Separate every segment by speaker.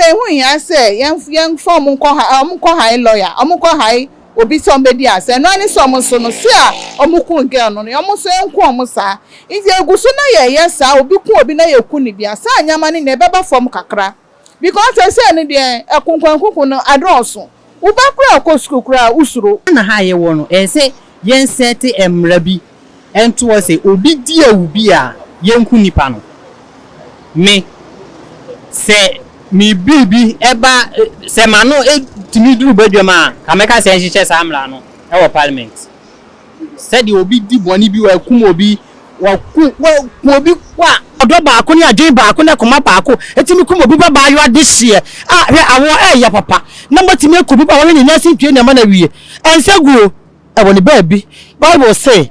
Speaker 1: Ɛho nhia sɛ yɛmfa wɔn nkɔ ha, wɔnkɔ hire lawyer, wɔnkɔ hire obi sɛ ɔmbɛdi asɛm. Ɛno ara ne sɛ wɔn nso no, se a wɔkum girl no no, wɔn nso yɛnku wɔn saa. Nti egu so na yɛyɛ saa, obi ku obi na yɛku no bi a, saa nneɛma no nyinaa ɛbɛba fam kakra. Because seesei no deɛ, ɛkonkonkonko no adɔɔso. Wo ba koraa a ɔkɔ sukuu koraa a, wosuro.
Speaker 2: Ghana ha a yɛwɔ no, ɛsɛ sɛ yɛn sɛte mmara bi nto hɔ sɛ obi di awu bi a, yɛnku nipa no. Me, sɛ me biribi ba, sɛ m'ano tumi duru badwam a, nka mɛka sɛ yɛnhyehyɛ saa mmara no wɔ parliament. Sɛdeɛ obi di bɔne bi, wakum obi, waku, waku obi kwa. Ɔdɔ baako ne adwene baako ne koma baako tumi kum obi ba baayewa dehyeɛ a, hwɛ, awoɔ ɛyɛ papa na moatumi aku obi ba wahwɛ ne nan ase ntwie nneɛma no awie. Ɛnsɛ guo wɔ ne baabi. Bible se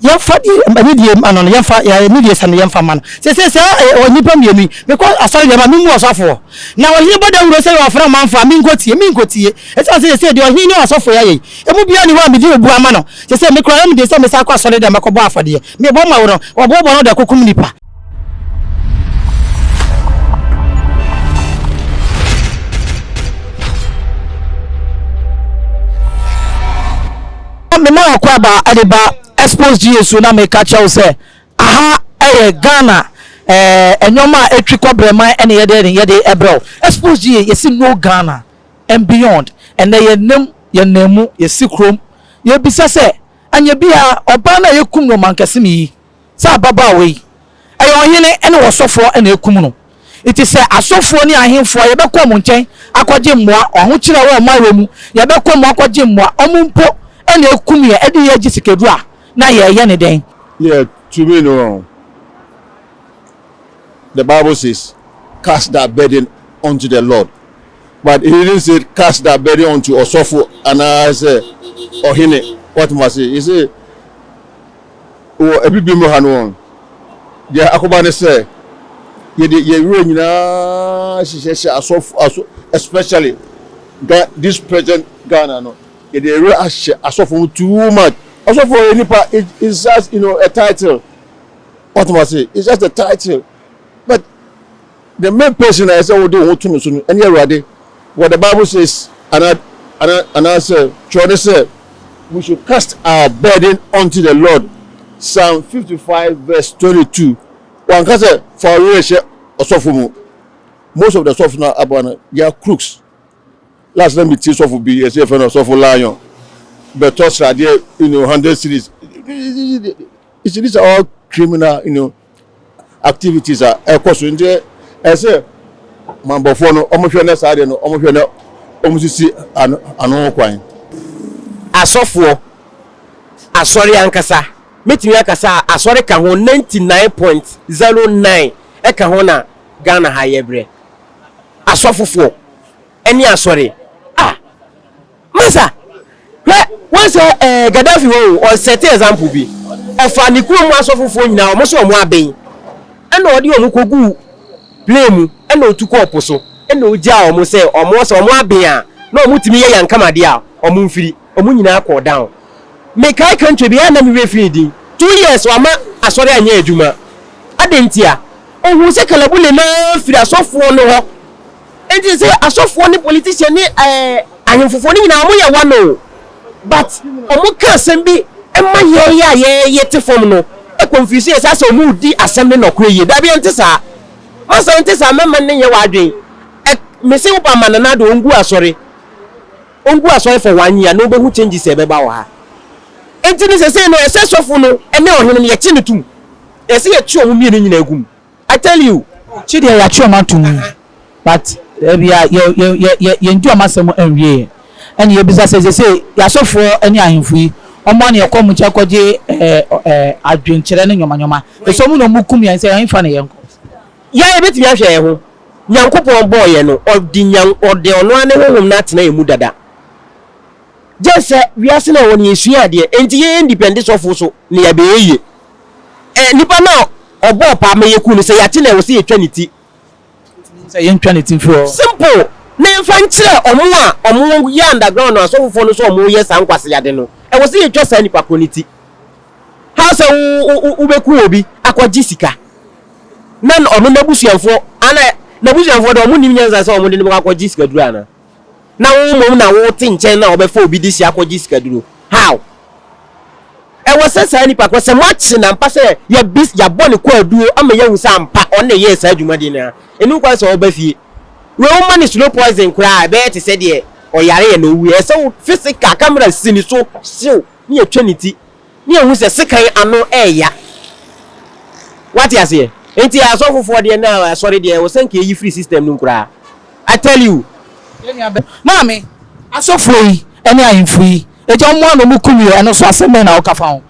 Speaker 2: yɛmfa deɛ anidie ma no no, yɛmfa yɛn anidie sɛ no yɛmfa ma no. Seesei saa ɛ, nnipa mmienu yi, mekɔ asɔre deɛ ma memmu ɔsɔfoɔ. Na ɔhene bɔ dawuro sɛ ɔfrɛ ɔmanfoɔ a, menkɔtie, menkɔtie. Ɛsiane sɛ seesei deɛ ɔhene ne ɔsɔfoɔ yi ayɛ yi, emu biara nni hɔ a mede obu ama no. Seesei me koraa, ɛyɛ me den sɛ mesan akɔ asɔre dɛm akɔbɔ afɔdeɛ. Mebɔ ma wo no, wɔboaboa no de akɔkum nnipa. Mema w'akwaaba de ba Expose GA so na meka kyerɛ wo sɛ aha yɛ Ghana ɛɛ nneɛma a ɛtwi kɔ brɛman ɛne yɛde yɛde ɛbrɛ wo. Expose GA yɛsi no Ghana and beyond. Ɛnɛ yɛnam yɛn nan mu yɛsi kurom yɛbisa sɛ anyɛ biara ɔbaa no a yɛkum no ɔmankɛse yi sɛ ababaawa yi ɛyɛ ɔhene ne ɔsɔfoɔ na ɛkum no. Nti sɛ asɔfoɔ ne ahemfoɔ a yɛbɛkɔ wɔn nkyɛn akɔgye mmoa, ahokyerɛ a ɛwɔ ɔman wɔ mu, yɛbɛkɔ wɔn akɔgye mmoa, wɔn mpo na ɛkum yɛn de yɛn gye sikaduro a, na yɛreyɛ ne dɛn?
Speaker 3: Yeah, to me no, the Bible says, cast that burden unto the Lord. But he didn't say cast that burden unto ɔsɔfo anaasɛ ɔhene. What must say? He say, Wɔ Abibirem ha no, deɛ akɔba ne sɛ yɛde yɛn werɛ nyinaa hyehyɛhyɛ asɔfo aso especially Ga this present Ghana no yɛde yɛn werɛ ahyɛ asɔfo ho too much. Asɔfo yɛ nipa it is just you know a title. What am I say? It's just a title. But The main person a ɛsɛ wode wo ho to no so no ɛne Awurade. What the bible says ana ana anaasɛ twerɛ ne sɛ we should cast our burden unto the Lord. Psalm 55 verse 22. Wanka sɛ fa wo werɛ hyɛ ɔsɔfo mu. Most of the sɔfo no aba no they are crooks. Last na metie sɔfo bi yɛsɛ yɛfrɛ no ɔsɔfo Lion bɛtɔ sradeɛ you know 100 series. You see these are all criminal you know activities a ɛkɔ so nti ɛsɛ manbɔfoɔ no wɔhwɛ na saa deɛ no wɔhwɛ na wɔsisi ano ano kwan.
Speaker 4: Asɔfoɔ, asɔre ankasa, mɛtumi aka sɛ asɔre ka ho 99.09 ɛka ho na Ghana ha yɛbrɛ. Asɔfofoɔ ɛne asɔre ah! Masa, hwɛ, woahu sɛ ɛɛ Gaddafi hɔ o, ɔsɛte example bi. Ɔfaa ne kurom asɔfofoɔ nyinaa, wɔn sɛ wɔn aben, ɛna ɔde wɔn kɔguu plane mu, ɛna ɔtu kɔɔ po so, ɛna ɔgyaa wɔn sɛ wɔn sɛ wɔn aben a, na wɔn tumi yɛ yankamadeɛ a, wɔn mfiri. Wɔn nyinaa kɔɔ down. Mekae country bi a na me werɛ firi ne din, 2 years wama asɔre anyɛ adwuma. Adɛn ntia? Ɔhuu sɛ kalabule no ara firi asɔfoɔ no hɔ. Enti sɛ asɔfoɔ ne politician ne ɛɛ ahemfofoɔ no nyinaa wɔn yɛ one o, but wɔn ka asɛm bi ma yɛn a yɛ yɛte fam no confuse yɛ saa sɛ wɔn redi asɛm no nɔkorɛ yie. Dabi ɛnte saa. Masa ɛnte saa mɛma no nyɛ w'adwen. Ɛ mese wo ba ma Nana Addo ɔngu asɔre ɔngu asɔre for one year na wobɛhu changes a ɛbɛba wɔ ha. Enti no sesei no ɛsɛ sɔfo no ne ɔhene no yɛkye no tom. Ɛsɛ yɛkye wɔn mmienu nyinaa gu mu. I tell you.
Speaker 2: Kyi deɛ yɛakye wɔn ato mu but ebia yɛ yɛ yɛ yɛ yɛndi wɔn asɛm nwie yɛ. Ɛna yɛbisa sɛ seesei yɛasɔfoɔ ne ahemfo yi wɔn a na yɛkɔ wɔn nkyɛn kɔgye ɛɛ ɛɛ adwenkyerɛ ne nneɛma nneɛma ɛsɛ wɔn na wɔkum yɛn sɛ ɛhefa na yɛnkɔ.
Speaker 4: Yɛn a yɛbɛtumi ahwɛ yɛn ho. Nyankopɔn bɔɔ yɛn no, ɔde nyan ɔde ɔno ara ne honhom no atena yɛn mu dada. Gye sɛ wiase no a ɛwɔ no yɛsua adeɛ, enti yɛn indepɛnde sɔfo so na yɛabɛyɛ yie. Ɛ nipa no a ɔbɔɔ paa ma yɛkuu no, sɛ yɛate no a ɛwɔ sɛ yɛtwa ne ti.
Speaker 2: Sɛ yɛntwa ne ti mfiri hɔ.
Speaker 4: Simple! Na yɛmfa nkyerɛ ɔmo a ɔmo yɛ underground no, asɔfofoɔ no sɛ ɔmo yɛ saa nkwaseade no, ɛwɔ sɛ yɛtwa saa nipa korɔ no ti. How sɛ wo wo wobɛku obi akɔgye sika na ɔno n'abusuafoɔ ana. N'abusuafoɔ deɛ wɔn nim nyansa sɛ wɔn de no bɛkɔ akɔgye sikaduro anaa? Na wo mmom na wote nkyɛn na wɔbɛfa obi de si akɔgye sikaduro. How? Ɛwɔ sɛ saa nipa korɔ sɛ moakye no ampa sɛ yɛabis yɛabɔ no kwaaduro ama yɛahu sɛ ampa ɔno na ɛyɛɛ saa dwumadie no a, ɛnni kwan sɛ ɔba fie. Wei woma no slow poison koraa a, ɛbɛyɛ te sɛ deɛ ɔyareɛ na ɔwuiɛ. Ɛsɛ wo physical camera si ne so hyew ne yɛtwa ne ti ne yɛhu sɛ sekan ano ɛɛya. Wate aseɛ? Nti asɔfofoɔ deɛ na asɔre deɛ ɛwɔ sɛ nka yɛyi firi system no mu koraa. I tell you.
Speaker 5: Maame, asɔfoɔ yi ne ahemfo yi, agya wɔn a na wɔn kum yɛ, ɛno nso asɛm bɛn na woka fa ho?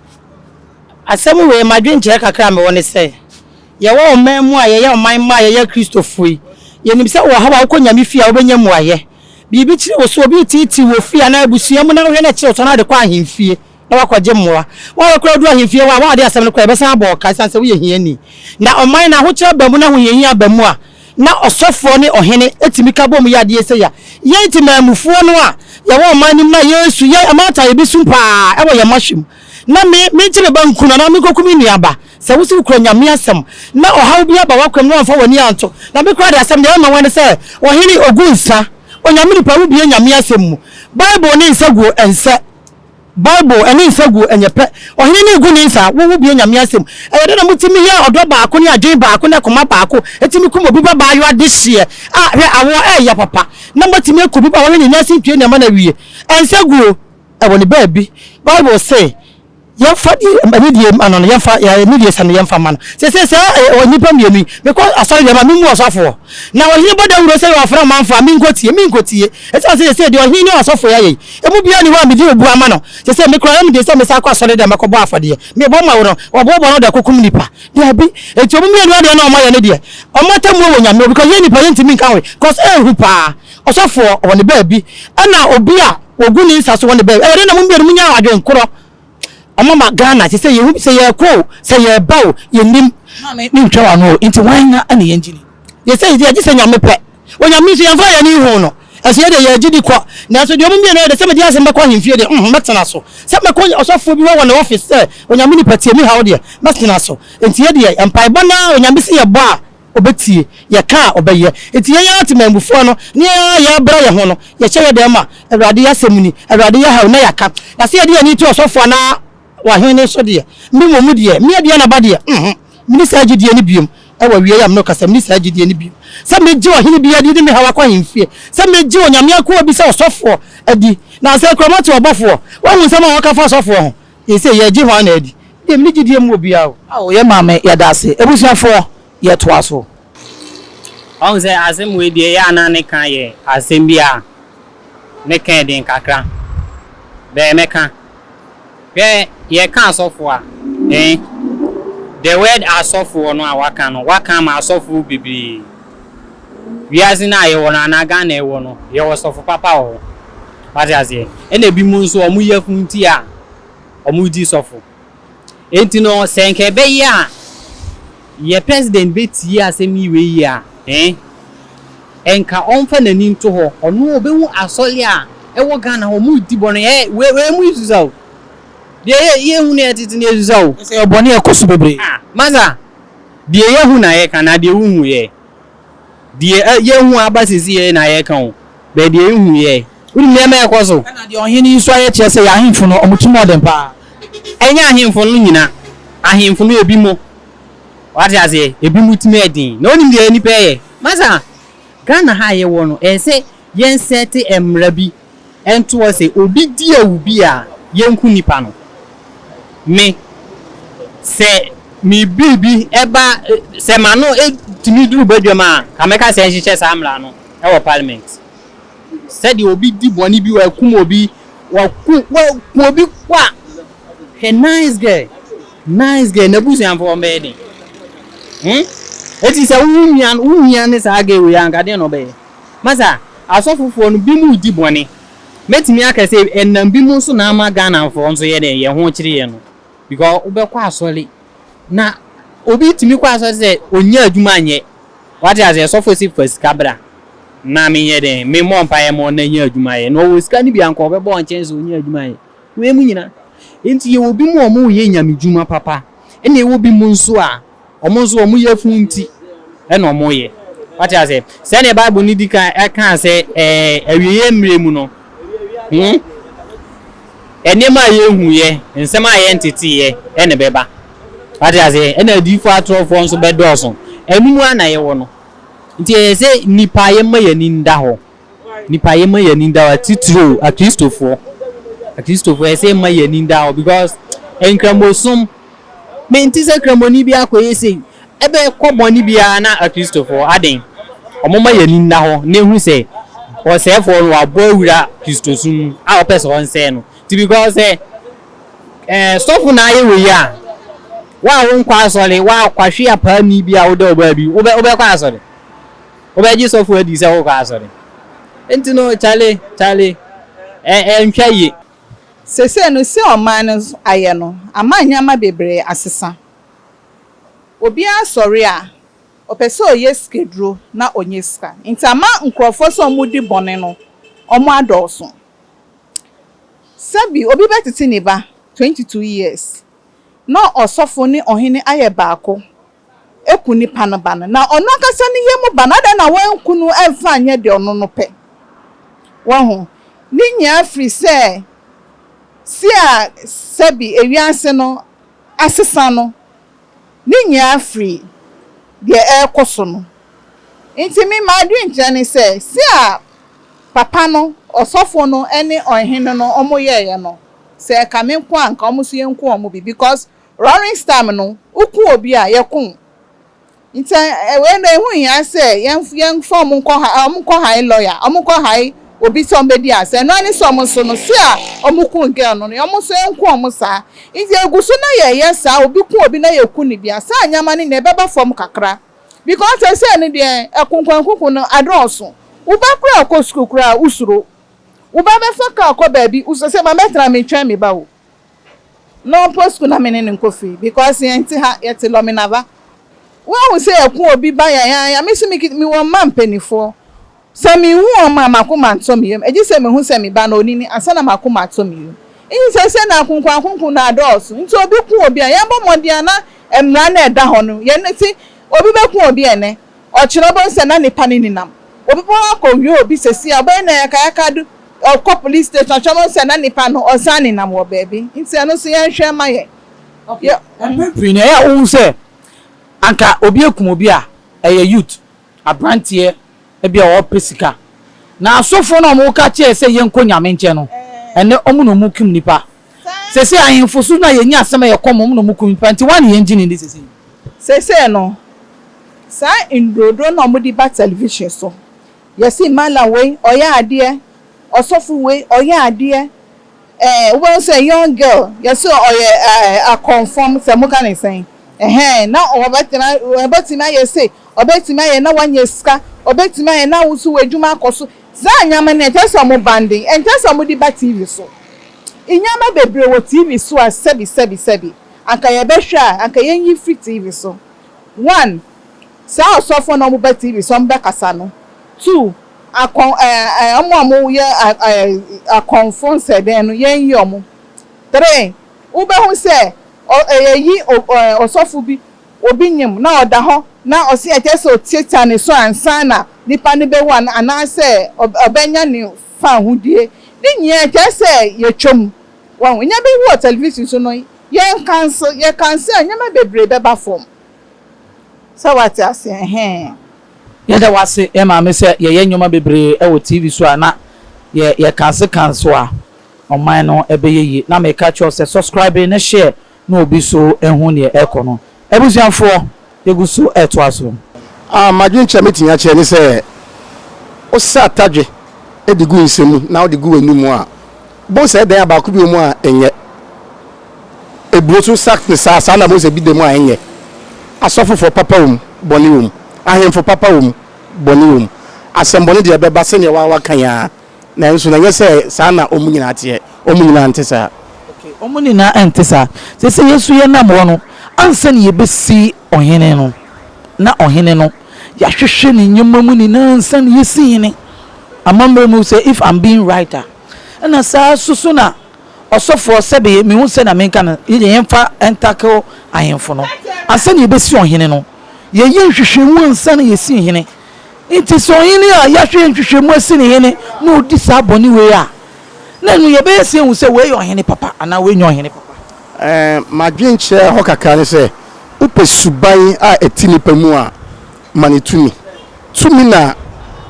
Speaker 6: Asɛm wei, m'adwenkyerɛ kakra a mewɔ ne sɛ, yɛwɔ ɔman mu a yɛyɛ ɔman mma a yɛyɛ Kristofo yi, yɛnim sɛ wɔ haw a wokɔ Nyame fie a wobɛnya mmuaeɛ. Biribi kyere wo so, obi reteetee wo wɔ fie anaa abusua mu na wohwɛ na ɛkyere wo so a na wode kɔ ahemfie. na woakɔgye mmoa. Wo a woakura aduru ahemfie hɔ a, woade asɛm no kɔ a, yɛbɛsan abɔ wo ka ɛsiane sɛ woyɛ hiani. Na ɔman no ahokyerɛ aba mu na ahohiahia aba mu a, na ɔsɔfoɔ ne ɔhene tumi ka bom yɛ adeɛ sei a, yɛn temanmufoɔ no a yɛwɔ ɔman no mu no a yɛresu, yɛn amantan yɛbɛsu pa ara wɔ yɛn mma hwɛ mu. Na me, mente me ba nku no anaa menkɔku me nua ba. Sɛ wose wokura Nyame asɛm na ɔhaw bi aba w'akwam na woamfa w'ani anto, na me koraa de asɛm deɛ ɛma wo ne sɛ, ɔhene ɔgu nsa, Onyame nipa wobue Nyame asɛm mu, Bible ne nsa guo ɛnsɛ. Bible, ɛne nsa guo ɛnyɛ pɛ. Ɔhene no regu ne nsa, wo wobue Nyame asɛm. Ɛyɛ dɛn na motumi yɛ ɔdɔ baako ne adwene baako ne koma baako tumi kum obi ba baayewa dehyeɛ a hwɛ awoɔ ɛyɛ papa na moatumi aku obi ba wahwɛ ne nan ase ntue nneɛma no awie. Nsa guo ɛwɔ ne baabi. Bible se yɛmfa deɛ anidie ma no no yɛmfa anidie sɛ no yɛmfa ma no. Seesei saa nnipa mmienu yi mekɔ asɔre deɛ ma memmu ɔsɔfoɔ na ɔhene bɔ dawuro sɛ ɔfrɛ ɔmanfoɔ a menkɔtie menkɔtie ɛsiane sɛ seesei deɛ ɔhene ne ɔsɔfoɔ yi ayɛ yi Emu biara nni hɔ a mede obu ama no. Seesei me koraa, ɛyɛ me den sɛ mɛsan akɔ asɔre dɛm akɔbɔ afɔdeɛ. Mebɔ ma wo no, wɔboaboa no de akɔkum nnipa. Daabi. Enti wɔn mmienu adeɛ no a wɔayɛ no deɛ, wɔn atemmuo wɔ Nyame hɔ because yɛn nnipa yɛntumi nka ho cause ɛyɛ hu paa. Ɔsɔfoɔ, ɔwɔ ne baabi, ɛna obi a wɔgu ne nsa so wɔ ne baabi. Ɛyɛ dɛn na mo mmienu monya adwene korɔ? Ɔmo ma Ghana sesei yɛhu sɛ yɛɛkɔ o sɛ yɛɛba o yɛnnim.
Speaker 5: Maame me ntwa w'ano o nti hwan na ɛna yɛn gye ni.
Speaker 6: Yɛsei deɛ gyesɛ Nyame pɛ. Onyame nso yɛnfa yɛn ani nhuu no ɛso yɛdeɛ yɛgye di kɔ nanso deɛ ɔmo mmienu ayɛ deɛ sɛ mede asɛm bɛkɔ ahemfie deɛ uhmm mɛtena so sɛ mɛkɔ ɔsɔfoɔ bi hɔ wɔ ne office sɛ Onyame nipa tie me haw deɛ mɛtena so nti yɛdeɛ mpaebɔ no ara Onyame se yɛbɔ a ɔbɛtie, yɛka a ɔbɛyɛ. Enti yɛn ara temanmufoɔ no, ne yɛn ara yɛrebrɛ yɛn ho no, yɛhyɛ yɛn dɛn ma, Awurade asɛm ni, Awurade yɛ ha o, na yɛaka. Na sɛ yɛde yɛn ani to ɔsɔfoɔ anaa ɔhene so deɛ, me mmom deɛ, me Aduanaba deɛ, nhu, menni saa gyidie no biom. Ɛwɔ awieeɛ a me ne wo kasa, menni saa gyidie no biom. Sɛ megye ɔhene bi adi de me haw akɔ ahemfie, sɛ megye Onyame akoa bi sɛ ɔsɔfoɔ adi, na sɛ koraa moate ɔbɔfoɔ, woahu nsɛm a wɔka fa asɔfoɔ ho? Seesei yɛregye hwan na adi? Deɛ menni gyidie mu obiara o.
Speaker 5: Ao yɛ maame yɛda ase. Abusuafoɔ yɛtoa so.
Speaker 2: Wahu sɛ asɛm wei deɛ ɛyɛ a na ne ka yɛ asɛm bi a ne ka yɛ den kakra. Bɛɛ mɛka. Hwɛ yɛka asɔfoɔ a, eh, the word asɔfoɔ no a waka no, waka ama asɔfoɔ bebree. Wiase no a yɛwɔ no anaa Ghana yɛwɔ no, yɛwɔ sɔfo papa wɔ hɔ. Wate aseɛ? Ɛna ebinom nso wɔn yafunu nti a wɔdi sɔfo. Enti no sɛ nka ɛbɛyɛ a yɛ president bɛtie asɛm yi wei yi a, eh, nka ɔmfa n'ani nto hɔ. Ɔno ɔbɛhu asɔre a ɛwɔ Ghana hɔ, wɔredi bɔne. Eh, wei, wei mu nsusa o. Deɛ yɛ, yɛhu no yɛtete no yɛsusa o.
Speaker 5: Sɛ yɛ bɔne a ɛkɔ so bebree.
Speaker 2: Ah, masa, deɛ yɛhu na yɛka na deɛ wohu yɛ. Deɛ yɛhu aba sisi yɛ na yɛka o. Bɛɛ deɛ yɛhu yɛ. Wonim nneɛma a ɛkɔ so.
Speaker 5: Ɛna deɛ ɔhene yi nso ayɛ kyerɛ sɛ yɛn ahemfo no, wɔn tirim ɔden paa.
Speaker 2: Ɛnyɛ ahemfo no nyina. Ahemfo no ebi mo. Wate aseɛ? Ebi mo tirim yɛ den. Na wonim deɛ nnipa yɛ? Masa, Ghana ha a yɛwɔ no, ɛyɛ sɛ yɛn sɛte mmara bi nto hɔ sɛ obi di awu bi a, yɛnku nipa no. Me, sɛ me biribi ba, sɛ m'ano tumi duru badwam a, nka mɛka sɛ yɛnhyehyɛ saa mmara no wɔ parliament. Sɛdeɛ obi di bɔne bi wakum obi waku waku obi kwa hwɛ nice girl nice girl n'abusuafoɔ wɔn bɛyɛ den hmm eti sɛ wo nua wo nua ne saa girl wei anka deɛ na ɔbɛyɛ masa asɔfofoɔ no bi mu di bɔne mɛtumi aka sɛ ɛnam bi mu nso na ama Ghanafoɔ nso yɛ dɛn yɛn ho kyere yɛn no because wobɛkɔ asɔre na obi tumi kɔ asɔre sɛ ɔnya adwuma nyɛ Wate aseɛ? Sɔfo se fa sika bra na menyɛ dɛn? Me mmɔ mpaeɛ ma ɔna nya adwuma yɛ. Na ɔwɔ sika no bi a nka ɔbɛbɔ nkyɛn sɛ ɔnya adwuma yɛ. Wei mu nyina. Nti yɛwɔ bi mu a ɔmo yɛ nyame dwuma papa, ɛna yɛwɔ bi mu nso a ɔmo nso ɔmo yafunu nti ɛna ɔmo yɛ. Wate aseɛ? Sɛdeɛ Bible no di kan kaa sɛ ɛɛ awieeɛ mmerɛ mu no, hmm, nneɛma a yɛnhuiɛ, nsɛm a yɛnteteeɛ ɛna ɛbɛba. Wate aseɛ? Ɛna adiyifoɔ atorɔfoɔ nso bɛdɔɔso. Ɛno mu ara na yɛwɔ no. Nti ɛyɛ sɛ nnipa yɛmma yɛn ani nda hɔ. Nnipa yɛmma yɛn ani nda hɔ, atitiriw Akristofoɔ. Akristofoɔ ɛyɛ sɛ yɛmma yɛn ani nda hɔ because nkramosom Mente sɛ Kramoni bi akɔyɛ sei. Ɛbɛ kɔ bɔne biara na Akristofoɔ, aden? Wɔmma yɛn ani nna hɔ na ehu sɛ ɔsɛefoɔ no wabɔ awura Kristosom mu a ɔpɛ sɛ ɔnsɛe no. Nti because sɛ eh, sɔfo na ayɛ wei a, wo a wonkɔ asɔre, wo a kwahwe apaani bi a wodɔ ɔbaa bi, wobɛ wobɛkɔ asɔre? Wobɛgye sɔfo adi sɛ wokɔ asɔre? Nti no, kyale, kyale, ɛ ɛntwa yie.
Speaker 1: Seesei no, sɛ ɔman no ayɛ no, ama nneɛma bebree asesa. Obiara sɔre a, ɔpɛ sɛ ɔyɛ sikaduro na ɔnya sika. Nti ama nkurɔfoɔ sɛ wɔdi bɔne no, wɔadɔɔso. Sɛbi obi bɛtete ne ba 22 years, na ɔsɔfo ne ɔhene ayɛ baako aku nipa no ba no, na ɔno ankasa ne yam ba no, adɛn na wanku no amfa anyɛ deɛ ɔno no pɛ? Wahu? Ne nyinaa firi sɛ, se a sɛbi ewiase no asesa no, ne nyinaa firi deɛ ɛrekɔ so no. Nti me m'adwenkyerɛ ne sɛ, se a papa no, ɔsɔfo no ne ɔhene no wɔyɛeɛ no, sɛ ɛka me nko a, nka wɔn nso yɛnku wɔn bi because Roaring time no wo ku obi a yɛ ku wo nti wei no ɛho nhia sɛ yɛn fa ɔmo nkɔ ha ɔmo nkɔ hae lawyer ɔmo nkɔ hae obi sɛ ɔmo bɛdi asɛm ɛno ara ne sɛ ɔmo nso no se a ɔmo ku girl no no ɔmo nso yɛn ku ɔmo saa nti egu so na yɛ yɛ saa obi ku obi na yɛ ku no bi a saa nneɛma no nyinaa ɛbɛba fam kakra because sɛsɛɛ no deɛ ɛkonkonkonko no adɔɔso wo ba koraa ɔkɔ sukuu koraa wo suro wo ba bɛfa car kɔ baabi wo sɛ sɛ ma mɛtena metwɛn me ba o. Na ɔmpɔ sukuu na me ne no nkɔ fie because yɛn te ha, yɛte Lɔmenava. Woahu sɛ yɛko obi ba yayaya, me nso mewɔ mma mpaninfoɔ, sɛ menhu wɔn a m'akoma ntɔ me yam, ɛgye sɛ mehu sɛ me ba no ɔnini ansa na m'akoma atɔ me yam. Nti seesei no akonkoakonko no adɔɔso, nti obi ku obi a yɛmmɔ mmɔden a na mmara no a ɛda hɔ no yɛn te, obi bɛku obi ɛnnɛ, ɔkyena wobɛhu sɛ na nipa no nenam, obi bɛkɔ akɔwia obi seesei a wobɛyɛ no ayakayaka do, Ɔkɔ police station ɔkyerɛ mo sɛ na nipa no ɔsan nenam wɔ baabi nti ɛno nso yɛn hwɛ ma yɛn.
Speaker 5: Okay, mpɛn pii no ɛyɛ a wohu sɛ anka obi akum obi a ɛyɛ youth, abranteɛ bi a ɔpɛ sika. Na asɔfoɔ no a wɔka kyerɛ sɛ yɛnkɔ Nyame nkyɛn no, ɛnnɛ wɔn na wɔkum nipa. Seesei ahemfo so na yɛnya asɛm a yɛkɔm wɔn na wɔkum nipa nti wɔn na yɛngye ne ndi seesei?
Speaker 1: Seesei no, saa nnuroduro no a wɔde ba television so Yɛse mallam wei ɔyɛ adeɛ, ɔsɔfo wei ɔyɛ adeɛ, eh, wobɛhu sɛ young girl yɛse ɔyɛ eh, akɔmfɔm, sɛ moka ne sɛn, ɛhɛn, na ɔbɛtena, ɔbɛtumi ayɛ sei, ɔbɛtumi ayɛ na wanya sika, ɔbɛtumi ayɛ na wo nso w'adwuma akɔ so. Saa nneɛma no ɛnkyɛ sɛ ɔmo bande, ɛnkyɛ sɛ ɔmo de ba TV so. Nneɛma bebree wɔ TV so a sɛbi sɛbi sɛbi, anka yɛbɛhwɛ a, anka yɛnyi firi TV so. One, Saa ɔsɔfoɔ no a wɔba TV so wɔbɛkasa no, two, akɔn ɛɛ ɛɛ wɔn a wɔyɛ ɛɛ akɔnfo nsɛdɛn no yɛnyi wɔn, three, wobɛhu sɛ ɔ yɛyi ɔ ɛɛ ɔsɔfo bi obi nyim na ɔda hɔ na ɔse ɛkyɛ sɛ ɔtiatia ne so ansa na nipa no bɛwu ana anaasɛ ɔbɛnya ne fahodie, ne nyinaa ɛkyerɛ sɛ yɛtwa mu. Wahu? Nneɛma bi wɔ television so no yɛnkanse yɛkanse a nneɛma bebree bɛba fam. Sɛ wate aseɛ ɛhɛn.
Speaker 5: Yɛda wo ase yɛ maame sɛ yɛyɛ nnoɔma bebree wɔ TV so a na yɛ yɛ kanse kan so a ɔman no bɛyɛ yie na meka kyerɛ wo sɛ subscribe ne share na obi so hu neɛ ɛkɔ no abusuafoɔ yɛgu so ɛtoa so.
Speaker 7: Ah, m'adwenkyerɛ a mɛtumi akyerɛ ne sɛ, wosa atadwe de gu nsa mu na wode gu w'anum a, wobɛhu sɛ ɛdan a baako bi wɔ mu a ɛnyɛ. Eburo nso sa ne saa, saa na wobɛhu sɛ bi da mu a ɛnyɛ. Asɔfofoɔ papa wɔ mu, bɔne wɔ mu. Ahemfo papa wɔ mu, bɔne wɔ mu. Asɛmmɔne deɛ ɛbɛba sɛdeɛ woa woaka yi ara, nanso na ɛnyɛ sɛ saa na wɔn nyinaa teɛ. Wɔn nyinaa nte saa.
Speaker 5: Okay, wɔn nyinaa nte saa. Seesei yɛn nso yɛnam hɔ no, ansa na yɛbɛsi ɔhene no, na ɔhene no, yɛahwehwɛ ne nneɛma mu nyinaa ansa na yɛasi hene. Amammerɛ mu sɛ if I'm being right a, ɛna saa nso so na ɔsɔfoɔ sɛbe mehu sɛnea menka no, yɛdeɛ yɛmfa ntackle ahemfo no. Ansa na yɛbɛsi ɔhene no, yɛyɛ nhwehwɛmu ansa na yɛsi hene. Nti sɛ ɔhene a yɛahwɛ nhwehwɛmu asi ne hene na ɔdi saa bɔne wei a, na ɛno yɛbɛyɛ sɛ ahu sɛ wei yɛ ɔhene papa anaa wei nyɛ ɔhene papa.
Speaker 7: Ɛɛ, m'adwenkyerɛ hɔ kakra ne sɛ, wopɛ suban a ɛte nipa mu a, ma no tumi. Tumi na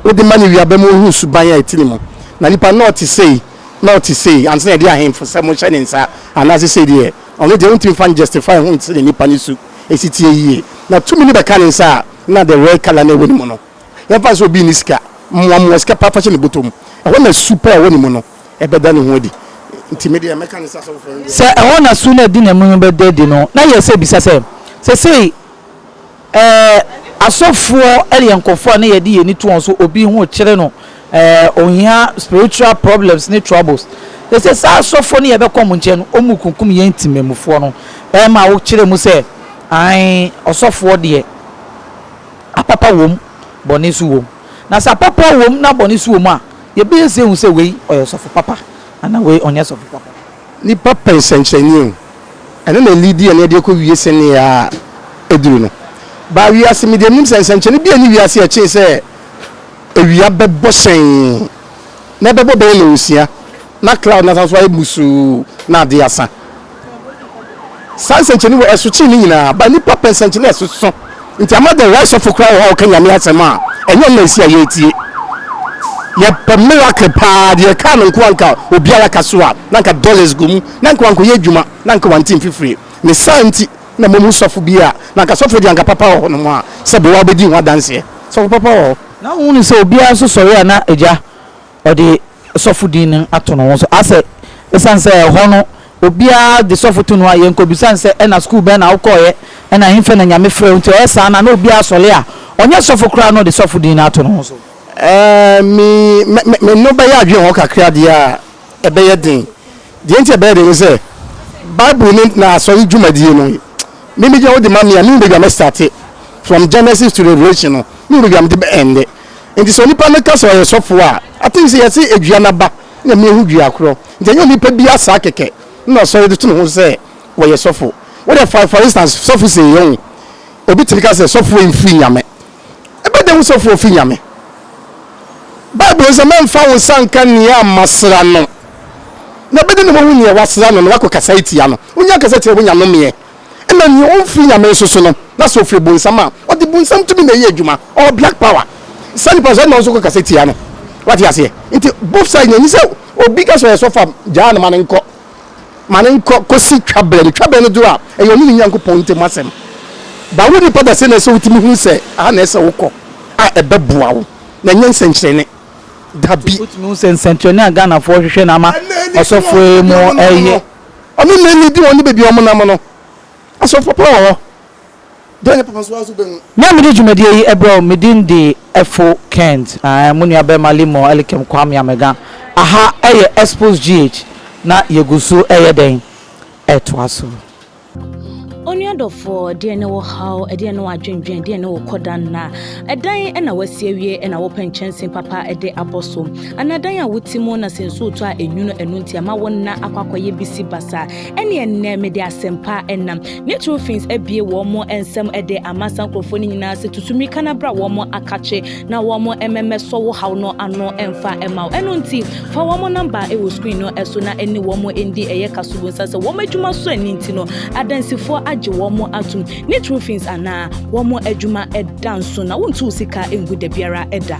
Speaker 7: wode ma no wie a, bɛma wahu suban a ɛte ne mu. Na nipa no na ɔte sei, na ɔte sei, ansa na yɛde ahemfosɛm hyɛ ne nsa, anaasɛ sei deɛ, ɔno deɛ wontumi mfa no justify ho nte sɛdeɛ nipa no su si teɛ yie. Na tumi no bɛka ne nsa a, na the red colour no a ɛwɔ ne mu no, yɛmfa no sɛ obi nni sika, mmoamoa sika paa fa hyɛ ne bɔtɔ mu, ɛhɔ na su pa a ɛwɔ ne mu no ɛbɛda ne ho adi. Nti me deɛ mɛka no sɛ asɔfofoɔ no deɛ.
Speaker 5: Sɛ ɛhɔ na su no a ɛdi ne mu no bɛda adi no, na yɛ sɛ bisa sɛ, Seesei Ɛɛ, asɔfoɔ yɛ nkurɔfoɔ a na yɛde yɛn ani to wɔn so, obi ho rekyere no, ɛɛ, ohia spiritual problems ne troubles. Sɛ saa asɔfoɔ no yɛbɛkɔ wɔn nkyɛn no, wɔrekunkum yɛn temammufoɔ no. Ɛma wokyerɛ mu sɛ, ae, ɔsɔfoɔ deɛ, apapa wom, bɔne nso wom. Na sɛ apapa wom na bɔne nso wom a, yɛbɛyɛ sɛ hu sɛ wei ɔyɛ ɔsɔfo papa anaa wei ɔnyɛ sɔfo papa.
Speaker 7: Nnipa pɛ nsɛnkyerɛnne o. Ɛno na ɛliidi yɛn na yɛde kɔ wie sɛnea aduru no. Baa wiase, me deɛ menim sɛ nsɛnkyerɛnne bi nni wiase a ɛkyɛn sɛ awia bɛbɔ hyɛnn na ɛbɛbɔ bɛyɛ nnɔnsia na cloud no asan so ayɛ musuu na ade asa. Saa nsɛnkyerɛnne wɔ ɛso kyɛn ne nyinaa. Ba nnipa pɛ nsɛnkyerɛnne a ɛsoso. Nti ama the right sɔfo koraa wɔ hɔ a ɔka Nyame asɛm a, ɛnyɛ ɔno na ɛsi a yɛretie. Yɛpɛ miracle paa, deɛ ɛkaa no nko anka obiara ka so a, na anka dollars gu mu, na anka wankɔyɛ adwuma, na anka wante mfifire. Ne saa nti na mohu sɔfo bi a, na anka sɔfo deɛ anka papa wɔ hɔnom a, sɛbe wabɛdi ho adanseɛ. Sɔfo papa wɔ hɔ.
Speaker 5: Na wohunu sɛ obiara nso sɔre a na agya ɔde sɔfo din no ato ne ho so. Asɛ esiane sɛ ɛhɔ no obiara de sɔfo to ne ho a, yɛnkɔbisa no sɛ ɛna sukuu bɛn na wokɔeɛ, ɛna hefa na Nyame frɛɛ wo nti ɔyɛ saa no a na obiara sɔre a ɔnyɛ sɔfo koraa na ɔde sɔfo din no ato ne ho so.
Speaker 7: Ɛɛ, me, me, me ne wo bɛyɛ adwene hɔ kakra deɛ a, ɛbɛyɛ den. Deɛ nti a ɛbɛyɛ den ne sɛ, Bible no na asɔre dwumadie no, me megyina wode ma me a, mehu baabi a mɛstate. From Genesis to Revelation no, mehu baabi a mede bɛ ɛnde. Nti sɛ onipa no ka sɛ ɔyɛ sɔfoɔ a, I think sɛ yɛse edua no aba na mehu dua korɔ. Nti ɛnyɛ onipa biara saa kɛkɛ na ɔsɔre de to ne ho sɛ ɔyɛ sɔfo. Wo deɛ fa for instance sɔfo sei yɛn obi tumi ka sɛ sɔfoɔ yi mfiri Nyame. Ɛbɛ dɛn hu sɔfoɔ firi Nyame? Bible sɛ mɛmfa wo nsa nka nea masra no. Na ɛbɛ dɛn na wahu nea wasra no na wakɔ kasa atia no? Wonya kasa tia no wonya nomeɛ. Ɛna nea ɔmfiri Nyame nso so no, na sɛ ɔfiri bonsam a, ɔde bonsam tumi na ɛyɛ adwuma, ɔwɔ black power. Saa nipa no sɛ ɛna ɔnso kɔ kasa tia no. Wate aseɛ? Nti both sides no, ɛni sɛ obi ka sɛ ɔyɛ sɔfo a, gyaa no ma no nkɔ. Ma no nkɔ kɔsi twaberɛ no. Twaberɛ no duru a, ɛyɛ ɔne ne Nyankopɔn ntam asɛm. Ba wo nipa da sɛ na ɛsɛ wotumi hunu sɛ aha na ɛsɛ wokɔ a ɛbɛboa wo, na ɛnyɛ nsɛnkyerɛnne. Dabi.
Speaker 5: Wotumi hu sɛ nsɛnkyerɛnne a Ghanafoɔ hwehwɛ na ama ɔsɔfoɔ yi mu ɛyɛ.
Speaker 7: Ɔno na ɛlidi wɔn ne baabi a wɔnam no. Asɔfo papa wɔ hɔ. Deɛ ɔnyɛ papa nso, wo ara nso wobɛhu.
Speaker 5: Me a mede dwumadie yi brɛ wo, me din de Efo Kent, ae, mo nua bɛrima Limor Elikem Kwame Amega. Aha yɛ Expos GH, na yɛgu so reyɛ dɛn? Ɛretoa so.
Speaker 8: Onua dɔfoɔ, ɛdeɛn ne wo haw, ɛdeɛn ne w'adwendwen, ɛdeɛn ne wo kɔda nna? Ɛdan na wasi awie na wopɛ nkyɛnsee papa de abɔ so? Anaa dan a wote mu na sɛ nsuo tɔ a enwunu ɛno nti ama wo nna akɔ akɔyɛ bisi basa? Ɛneɛ nnɛ mede asɛmpa nam. Nate Roofings abue wɔn nsam de ama saa nkurɔfoɔ no nyinaa sɛ tutu mmirika na bra wɔn akakye na wɔn mmɛsɔ wo haw no ano mfa mma wo. Ɛno nti Fa wɔn nɔmba wɔ screen no so na ɛne wɔn ndi ɛyɛ kasobɔ nsa sɛ wɔn adwuma so ani nti no adansifoɔ agye wɔn atom ne true fins anaa wɔn adwuma da nso na wontu wo sika ngu dabiara da.